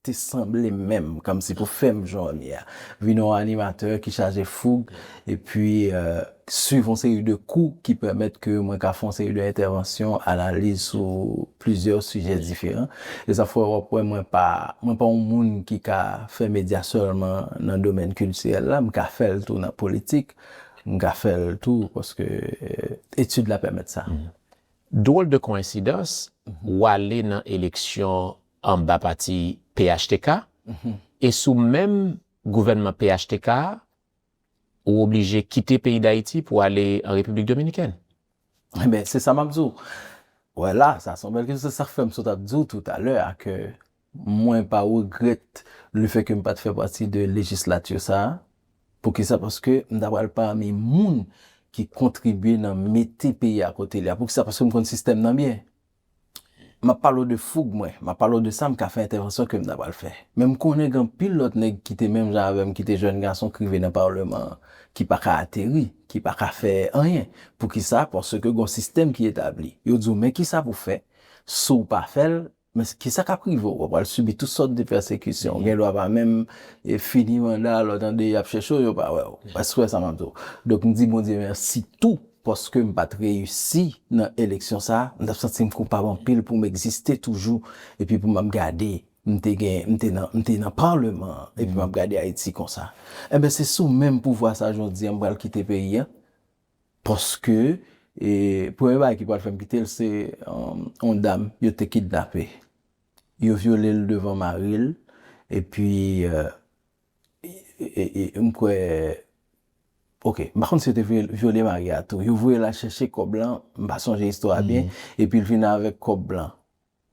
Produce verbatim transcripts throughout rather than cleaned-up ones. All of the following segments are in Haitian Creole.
te sanble menm, kòmsi pou fè m jan m ye a. Vin yon animatè ki chaje foug, epi, euh, swiv yon seri de kou ki pèmèt ke mwen ka fè yon seri de entèvansyon, analiz sou plizyè sijè diferan. E sa fè w ap wè mwen pa, mwen pa yon moun ki ka fè medya sèlman nan domèn kiltirèl la, m ka fè l tou nan politik, m ka fè l tou paske, euh, etid la pèmèt sa. Dwòl de koyensidans, w ale nan eleksyon anba pati P H T K, e sou menm gouvènman P H T K a, ou oblije kite peyi Dayiti pou ale an Repiblik Dominikèn. Enben, se sa m ap di w. Wè la, sa se yon bèl kesyon. Se sa k fè m sot ap di w toutalè a ke mwen pa regrèt lefètke m pa t fè pati de lejislati sa a. Poukisa? Paske m ta pral pami moun ki kontribye nan mete peyi a kote li a. Poukisa? Paske m konn sistèm nan byen. M ap pale w de foug mwen, m ap pale w de sa m ka fè entèvansyon ke m ta pral fè. Men m konnen gen anpil lòt nèg ki te menm jan avè m, ki te jèn gason k rive nan palman an, ki pa ka ateri, ki pa ka fè anyen. Poukisa? Paske gen yon sistèm ki etabli. Yo di w men kisa pou fè, si w pa fè l, men kisa k ap rive w? W pral sibi tout sòt de pèsekisyon. Ou gen dwa pa menm, e, fini manda, lè w tande y ap chèche w, yo pa wè w. Èske w wè sa m ap di w? Donk, m di Bondye mèsi tou paske m pa t reyisi nan eleksyon sa a, m t ap santi m koupab anpil pou m egziste toujou, epi pou m ap gade, m te gen, m te nan, m te nan palman an, epi m ap gade Ayiti konsa. Enben, se sou menm pouvwa sa a jodi a m pral kite peyi a, paske, e, premye bagay ki pral fè m kite l, se, um, yon dam yo te kidnape. Yo vyole l devan mari l, epi, euh, e, e, e, m kwè, ok, m pa konn si yo te vyole, vyole mari a tou. Yo voye l al chèche kòb lan, m pa sonje istwa a byen, epi l vin avèk kòb lan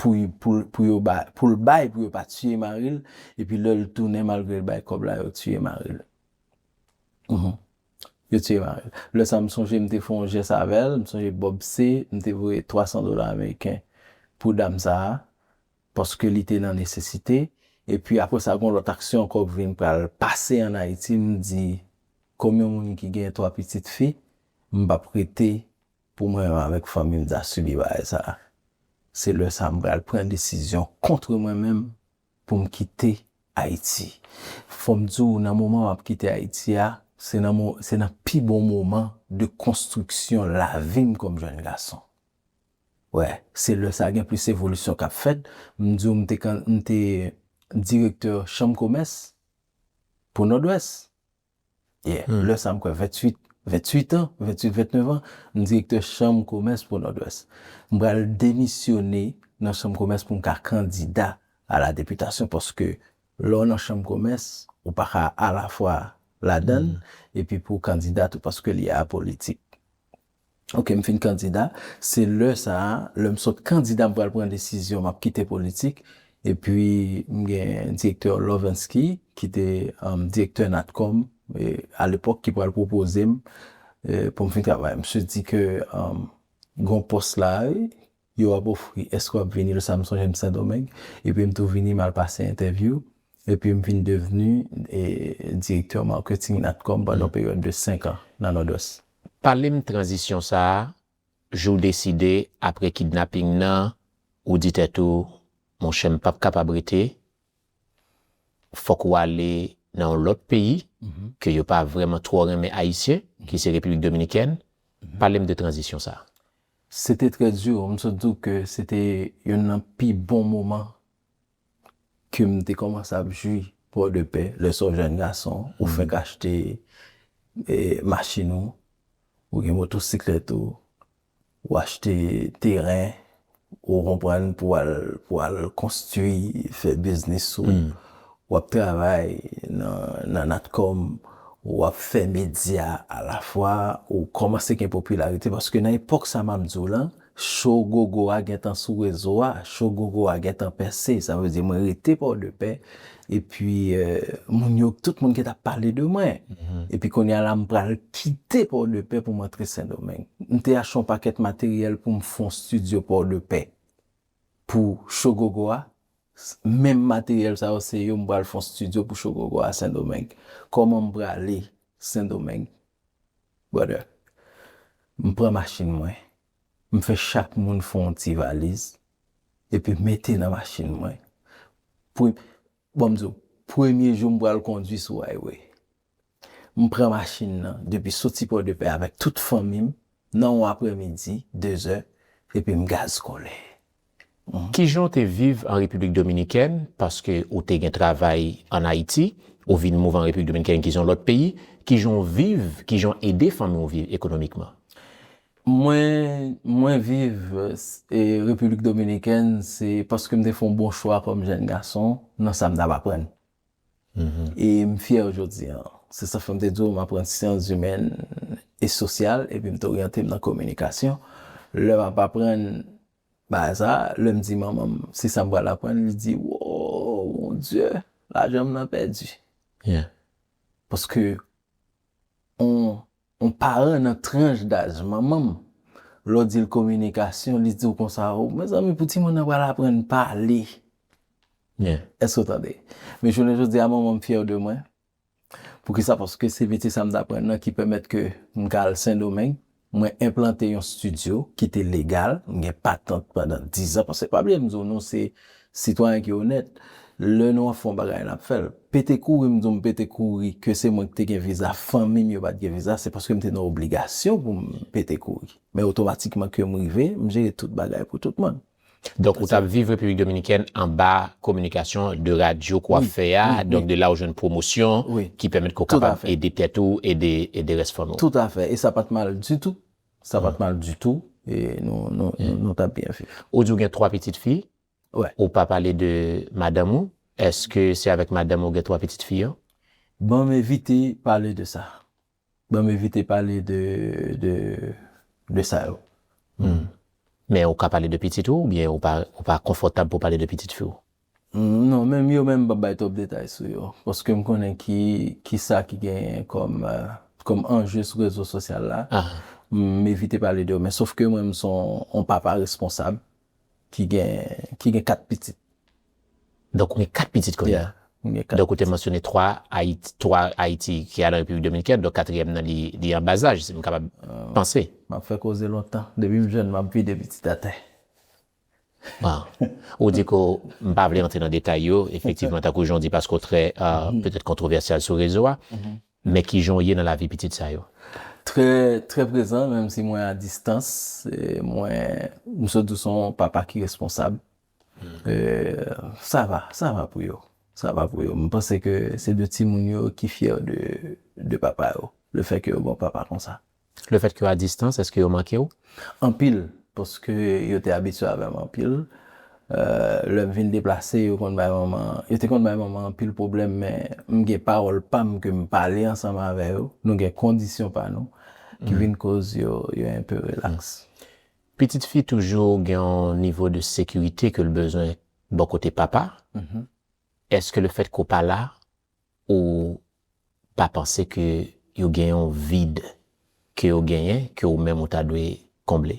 pou, pou, pou yo bay, pou l bay, pou yo pa tiye mari l, epi lè l tounen, malgre l bay kòb la, yo tiye mari l. Mhm. Yo tiye mari l. Lè sa a, m sonje m te fè yon jès avè l, m sonje Bob C, m te voye twa san dola ameriken pou dam sa a, paske li te nan nesesite. Epi apre sa, gen yon lòt aksyon ankò k vin pral pase ann Ayiti, m di, kòm yon moun ki gen twa pitit fi, m p ap rete pou mwen menm avèk fanmi m ta sibi bagay sa a. Se lè sa a m pral pran desizyon kont mwen menm pou m kite Ayiti. Fò m di w, nan moman m ap kite Ayiti a, se nan mo-, se nan pi bon moman de konstriksyon lavi m kòm jèn gason. Wè, se lè sa a gen plis evolisyon k ap fèt. M di w, m te kan-, m te direktè chanm komès pou Nòdwès. Yeah. Lè sa a, m kwè venntuit, venntuit an, venntuit, vennèf an, m direktè chanm komès pou Nòdwès. M pral demisyone nan chanm komès pou m ka kandida a la depitasyon, paske lè w nan chanm komès, ou pa ka alafwa ladan l, epi pou w kandida tou, paske li apolitik. Ok, m fin kandida. Se lè sa a, lè m sot kandida, m pral pran desizyon, m ap kite politik. Epi, m gen direktè Lovenski, ki te, um, direktè Natcom, e, alepòk, ki pral pwopoze m, e, pou m vin travay. Misye di ke, um, gen yon pòs la, yo ap ofri, èske w ap vini? Lè sa a, m sonje m Sendomeng, epi m tou vini, m al pase entèvyou, epi m vin devni, e, direktè marketing Natcom pandan yon peryòd de senk an nan Nòdwès. Pale m tranzisyon sa a, jou w deside, apre kidnaping nan, ou di tèt ou, monchè, m p ap kapab rete, fòk ou ale nan yon lòt peyi, ke yo pa vrèman twò renmen Ayisyen, ki se Repiblik Dominikèn. Pale m de tranzisyon sa a. Se te trè di, m sot di w ke se te youn nan pi bon moman ke m te kòmanse ap jwi Pòdepè, lè sa w jèn gason, ou fenk achte, e, machin ou, ou gen motosiklèt ou, ou achte teren, ou konprann, pou al, pou al konstwi, fè biznis ou, w ap travay nan, nan Natcom, w ap fè medya alafwa, ou kòmanse gen popilarite, paske nan epòk sa m ap di w lan, Cho Gogo a gentan sou rezo a, Cho Gogo a gentan pèse, sa vle di mwen rete Pòdepè, epi, euh, moun yo, tout moun gentan ap pale de mwen. Epi kounye a la, m pral kite Pòdepè pou m antre Sendomeng. M te achte yon pakèt materyèl pou m fè yon estidyo Pòdepè pou Cho Gogo a. S-, menm materyèl sa yo, se yo m pral fè yon estidyo pou Cho Gogo a Sendomeng. Kòman m prale Sendomeng? Brother, m pran machin mwen, m fè chak moun fè yon ti valiz, epi mete nan machin mwen. Pou, Bon, m di w, premye jou m pral kondwi sou highway. M pran machin nan depi soti Pòdepè avèk tout fanmi m nan yon aprèmidi, dezè, epi m gaz kòlè. Kijan w te viv an Repiblik Dominikèn, paske ou te gen travay ann Ayiti, ou vin move an Repiblik Dominikèn ki se yon lòt peyi, kijan w viv, kijan w ede fanmi w viv ekonomikman? Mwen, mwen viv e, Repiblik Dominikèn, se paske m te fè yon bon chwa kòm jèn gason nan sa m t ap aprann. E m fyè jodi a. Se sa fè m te di w, m aprann syans imèn e sosyal, epi m te oryante m nan kominikasyon. Lè m ap aprann bagay sa, lè m di manman m, se sa m pral aprann, li di, wow, mon Dye, lajan m nan pèdi. Paske on, on paran nan tranch daj manman m, lè w di l kominikasyon, li di w konsa, o, mezanmi, pou timoun nan pral aprann pale. Èske w tande? Men jounen jodi a, manman m fyè de mwen. Poukisa? Paske se metye sa m t aprann nan ki pèmèt ke m ka al Sendomeng, mwen enplante yon estidyo ki te legal, m gen patant pandan diz an, paske pa bliye m di w, nou se sitwayen ki onèt, lè nou ap fè yon bagay, n ap fè l. Pete kouri, m di w m pete kouri, ke se mwen ki te gen viza, fanmi m yo pa t gen viza, se paske m te nan obligasyon pou m pete kouri. Men otomatikman ke m rive, m jere tout bagay pou tout moun. Donk, ou t ap viv Repiblik Dominikèn anba kominikasyon de radyo ke w ap fè a, donk de la ou jwenn pwomosyon ki pèmèt ke w kapab ede tèt ou, ede, ede rès fanmi w. Toutafè. E sa pa t mal ditou. Sa pa t mal ditou. E nou, nou, nou, nou t ap byen viv. Ou di w gen twa pitit fi? Wè. Ou pa pale de madanm ou? Èske se avèk madanm ou gen twa pitit fi yo? Ban m evite pale de sa. Ban m evite pale de, de, de sa yo. Men ou ka pale de pitit ou, oubyen ou pa, ou pa konfòtab pou pale de pitit fi w? Non, menm yo menm m p ap bay twòp detay sou yo. Paske m konnen ki, ki sa ki genyen kòm, kòm anje sou rezo sosyal la. M evite pale de yo. Men sof ke mwen, m se yon papa responsab ki gen, ki gen kat pitit. Donk, ou gen kat pitit kounye a? Yeah, m gen kat. Donk, ou te mansyone twa Ayiti, twa Ayiti ki al an Repiblik Dominikèn, donk katriyèm nan, li, li an bazaj, si m kapab panse. M ap fè koze lontan. Depi m jèn, m ap vide pitit atè. Wow. Ou di ke m pa vle antre nan detay yo, efektivman, tankou jan w di, paske w trè, euh, petèt kontrovèsyal sou rezo a. Men kijan w ye nan lavi pitit sa yo? Trè, trè prezan, menm si mwen a distans. E mwen, m sot di w se yon papa ki responsab. E, sa va, sa va pou yo. Sa va pou yo. M panse ke se de timoun yo ki fyè de, de papa yo. Lefètke yo gen yon papa konsa. Lefètke yo a distans, èske yo manke w? Anpil, paske yo te abitye avè m anpil. Euh, lè m vin deplase, yo konn bay manman, yo te konn bay manman anpil pwoblèm, men m gen pawòl pa m ke m pale ansanm avè yo. Nou gen kondisyon pa nou ki vin koz yo, yo enpe relaks. Pitit fi toujou gen yon nivo de sekirite ke l bezwen bò kote papa. Èske lefètke w pa la, ou pa panse ke yo gen yon vid ke yo genyen, ke ou menm ou ta dwe konble?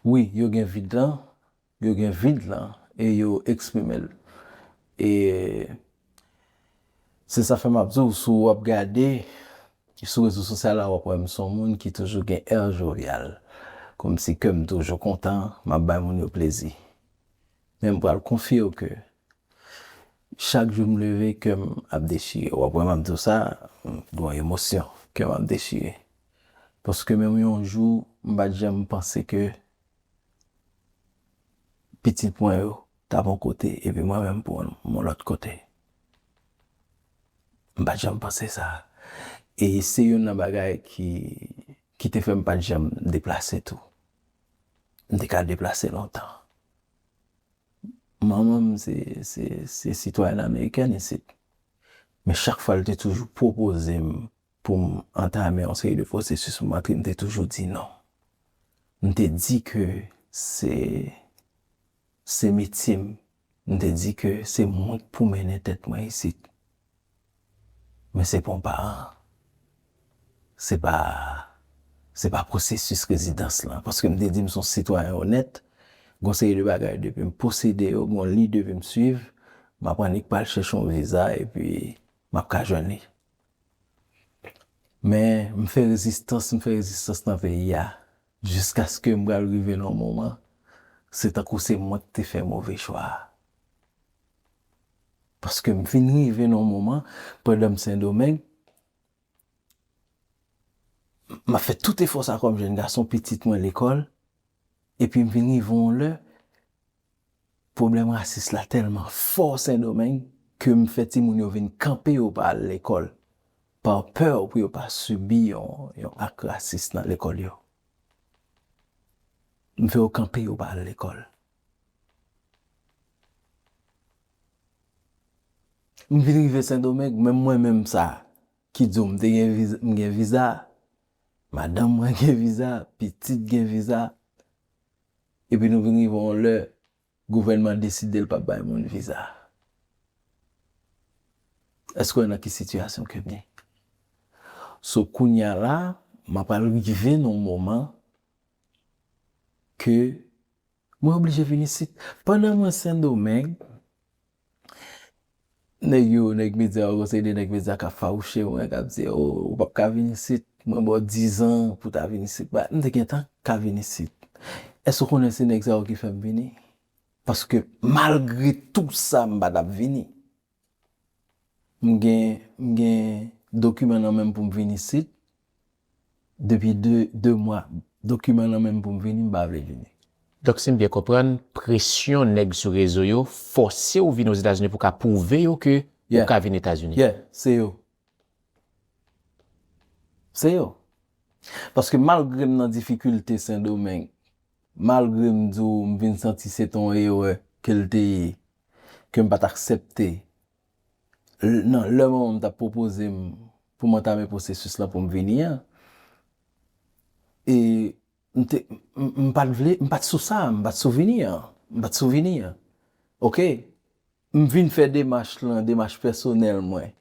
Wi, yo gen vid lan, yo gen vid lan, e yo eksprime l. E se sa fè m ap di w, si w ap gade sou rezo sosyal la, w ap wè m se yon moun ki toujou gen è jovyal. Kòmsi kè m toujou kontan, m ap bay moun yo plezi. Men m pral konfye w ke chak jou m leve, kè m ap dechire. W ap wè m ap di w sa, m gen yon emosyon, kè m ap dechire. Paske menm yon jou, m pa t janm panse ke pitit mwen yo t ap yon kote, epi mwen menm pou m yon lòt kote. M pa t janm panse sa. E se youn nan bagay ki, ki te fè m pa t janm deplase tou. M te ka deplase lontan. Manman m se, se, se sitwayèn amerikèn isit. Men chak fwa, l te toujou pwopoze m pou m antame yon seri de pwosesis pou m antre, m te toujou di non. M te di ke se, se metye m. M te di ke se mwen k pou mennen tèt mwen isit. Men se pa yon paran. Se pa, se pa pwosesis rezidans lan. Paske m te di m se yon sitwayen onèt, gen yon seri de bagay depi m posede yo, gen yon liy de vi m swiv, m ap annik pral chèche yon viza epi m ap ka jwenn li. Men m fè rezistans, m fè rezistans nan peyi a, jiskaske m pral rive nan yon moman, se tankou se mwen ki te fè move chwa a. Paske m vin rive nan yon moman, pandan m Sendomeng, m ap fè tout efò sa kòm jèn gason, pitit mwen lekòl, epi m vin rive yon lè, pwoblèm rasis la tèlman fò Sendomeng ke m fè timoun yo vin kanpe, yo pa al lekòl, pa pè pou yo pa sibi yon, yon ak rasis nan lekòl yo. M fè yo kanpe, yo pa al lekòl. M vin rive Sendomeng, menm mwen menm sa, ki di w m te gen viza, m gen viza, madanm mwen gen viza, pitit gen viza, epi nou vin rive yon lè, gouvènman deside l p ap bay moun viza. Èske w wè nan ki sitiyasyon ke m ye? So, kounye a la, m ap al rive nan yon moman ke mwen oblije vin isit. Pandan mwen Sendomeng, nèg yo, nèg medya yo, se de nèg medya k ap fawouche mwen, k ap di, "O, ou p ap ka vin isit, mwen ba w dizan pou w ta vin isit." Ba, m te gentan ka vin isit. Èske w konnen se nèg sa yo ki fè m vini? Paske malgre tou sa, m pa t ap vini. M gen, m gen dokiman nan men m pou m vin isit. Depi de, de mwa, dokiman nan men m pou m vini, m pa vle vini. Donk, si m byen konprann, presyon nèg sou rezo yo fòse w vin Ozetazini pou w ka pwouve yo ke ou Yeah. ka vin Etazini. Yeah, se yo. Se yo. Paske malgre m nan difikilte Sendomeng, malgre m di w m vin santi se te yon erè ke l te ye, ke m pa t aksepte, l-, nan lè manman m t ap pwopoze m pou m antame pwosesis lan pou m vini an, e m te, m, m pa t vle, m pa t sou sa, m pa t sou vini an, m pa t sou vini an. Oke, m vin fè demach lan, demach pèsonèl mwen.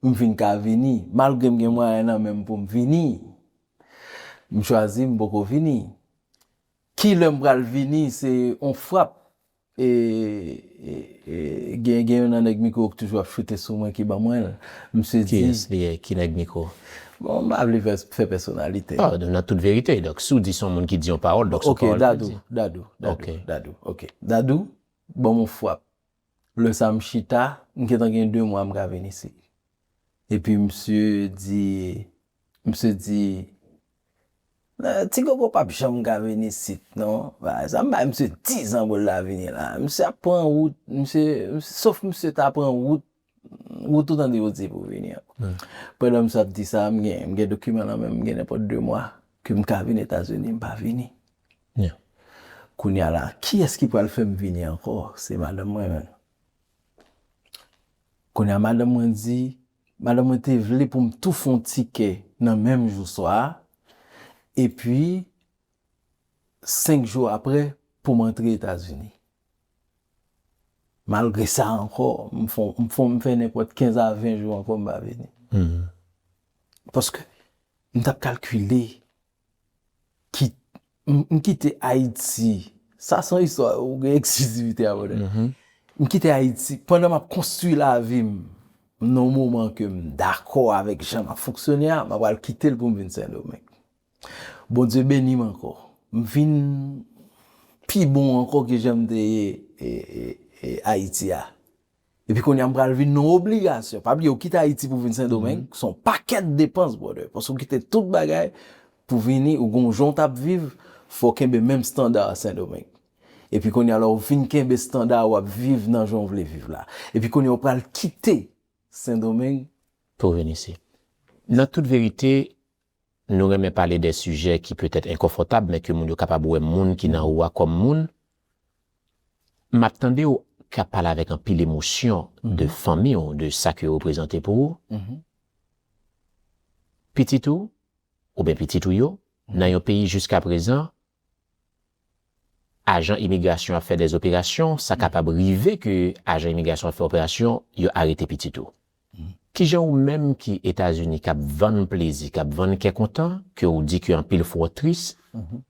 M vin ka vini, malgre m gen mwayen nan men m pou m vini. M chwazi, m poko vini. Ki lè m pral vini, se on frap. E, e, e, gen, gen youn nan nèg mikwo ki toujou ap choute sou mwen ki ban mwen l. Misye di Kiyès li ye? Ki nèg mikwo? Bon, m pa vle fè, fè pèsonalite. Ah, nan tout verite. Donk, si w di se yon moun ki di yon pawòl, donk se yon Ok, pawòl ki Dadou, di. Dadou, Dadou, Ok. Dadou, ok. Dadou, ban m on frap. Lè sa m chita, m gentan gen de mwa m ka vin isit. Epi misye di, misye di, "Eh, Ti Gogo p ap janm ka vin isit, non." Bagay sa, m bay misye dizan pou l ta vini la. Misye ap pran wout, misye, sof misye ta pran wout, wout ou tande yo di pou vini an. Hmm. Pandan misye ap di sa, m gen, m gen dokiman nan men m, m gen nenpòt de mwa ke m ka vin Etazini, m pa vini. Yeah. Kounye a la, kiyès ki pral fè m vini ankò? Se madanm mwen menm. Kounye a, madanm mwen di, madanm mwen te vle pou m tou fè on tikè nan menm jou swa a, epi senk jou apre, pou m antre Etazini. Malgre sa ankò, m fè, m fè, m fè nenpòt kenz a ven jou ankò, m pa vini. Mhm. Paske m t ap kalkile ki, m, m kite Ayiti. Sa se yon istwa, ou gen eksklizivite a, brother. Mhm. M kite Ayiti, pandan m ap konstwi lavi m, nan yon moman ke m dakò avèk jan m ap fonksyone a, m ap pral kite l pou m vin Sendomeng. Bondye beni m ankò. M vin pi bon ankò ke jan m te ye, e, e, e, Ayiti a. Epi kounye a m pral vin nan obligasyon. Pa bliye, ou kite Ayiti pou vin Sendomeng, Mhm. se yon pakèt depans, brother. Paske ou kite tout bagay pou vini, ou gon jan w t ap viv, fò w kenbe menm estanda a Sendomeng. Epi kounye a la, ou vin kenbe estanda a, w ap viv nan jan w vle viv la. Epi kounye a, ou pral kite Sendomeng. Pou vin isit. Nan tout verite, nou renmen pale de sijè ki petèt enkonfòtab, men ke moun yo kapab wè moun ki nan ou a kòm moun. M ap tande w k ap pale avèk anpil emosyon de Mhm. fanmi w, de sa ke yo reprezante pou ou. Mhm. Pitit ou, oubyen pitit ou yo, nan yon peyi jiskaprezan, ajan imigrasyon ap fè dèzoperasyon, sa kapab rive ke ajan imigrasyon ap fè operasyon, yo arete pitit ou. Mhm. Kijan ou menm ki Etazini k ap vann plezi, k ap vann kè kontan, ke ou di ke anpil fwa w tris, Mhm.